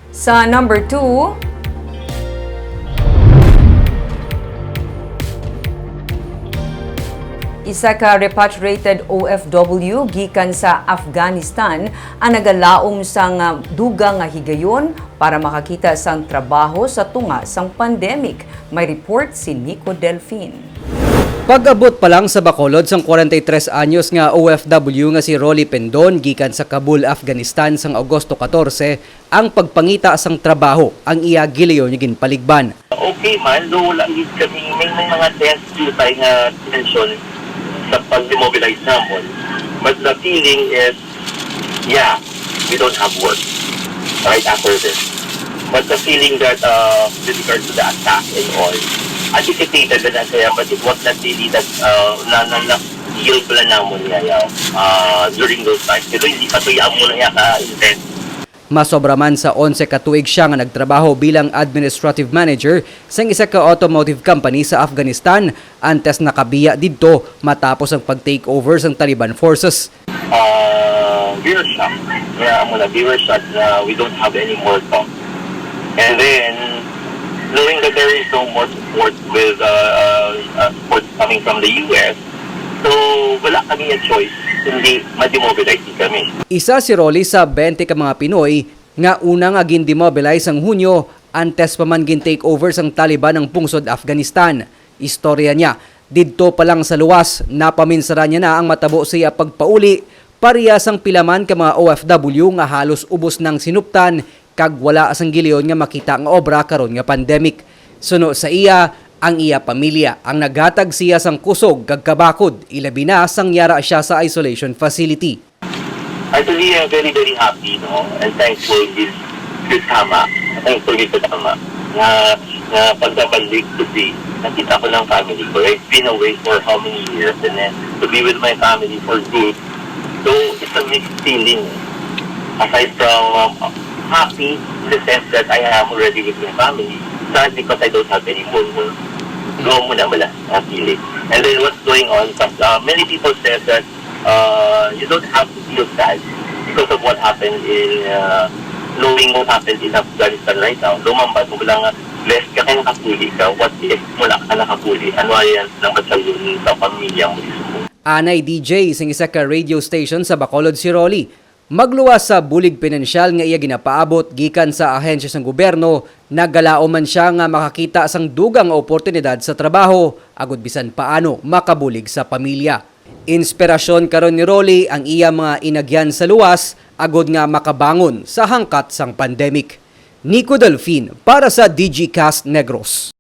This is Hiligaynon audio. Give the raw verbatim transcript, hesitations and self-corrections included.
Sa number two, isa ka repatriated O F W gikan sa Afghanistan ang nagalaom sang, ah, dugang nga higayon para makakita sang trabaho sa tunga sang pandemic. May report si Nico Delfin. Pag-abot pa lang sa Bacolod sang kwarenta y tres anyos nga O F W nga si Rolly Pendon gikan sa Kabul, Afghanistan sang Agosto katorse, ang pagpangita sang trabaho ang iya gilayon nga ginpaligban. Okay man, though wala gid kami, may, may mga tense tayo nga tension sa pag-demobilize namon. But the feeling is, yeah, we don't have work right after this. But the feeling that, uh, with regards to the attack and all, anticipated na lang siya, but it was not really that, uh, na, na, na feel pala namon nga, uh, during those times. Pero hindi pa to yung amo na niya ka-intense. Masobra man sa onse ka tuig siya nga nagtrabaho bilang administrative manager sang isa ka automotive company sa Afghanistan, antes nakabiya didto matapos ang pag-takeover sang Taliban forces. Uh, we were shocked. Yeah, amo na, we were shocked na we don't have any more talk. And then, knowing that there is no more support with, uh, uh, uh, support coming from the U S, so wala kami a choice, hindi ma-demobilize kami. Isa si Rolly sa bente ka mga Pinoy nga una nga gin-demobilize sang Hunyo, antes pa man gin-take over sang Taliban ang pungsod Afghanistan. Istorya niya, didto pa lang sa luwas, napaminsaran niya na ang matabo sa iya pagpauli, pareha sang pila man ka mga O F W nga halos ubos nang sinuptan kag wala sang gilayon nga makita nga obra karon nga pandemic. Suno sa iya, ang iya pamilya ang naghatag siya sang kusog kag kabakod, ilabi na sang yara siya sa isolation facility. Actually, I'm very, very happy, no, and thankful with, with Tama. Thankful with Tama nga, nga pagkabalik today, nakita ko ng family ko. I've been away for how many years, and then to be with my family for good, though it's a mixed feeling. Aside from, um, happy in the sense that I am already with my family, sad because I don't have any more work. Doon muna wala ang feeling. And then what's going on, some, uh, many people said that, uh, you don't have to feel sad because of what happened in, uh, knowing what happened in Afghanistan right now. Lumambat mo lang, blessed ka kaya nakapuli ka. What if wala ka nakapuli? Ano yan ang batalyon sa pamilya mo? Anay D J sang isa ka radio station sa Bacolod si Rolly. Magluwas sa bulig pinansyal nga iya ginapaabot gikan sa ahensya sang gobyerno, nagalaom man sia nga makakita sang dugang nga oportunidad sa trabaho, agud bisan paano makabulig sa pamilya. Inspirasyon karon ni Rolly ang iya mga inagyan sa luwas, agud nga makabangon sa hangkat sang pandemic. Nico Delfin para sa D G Cast Negros.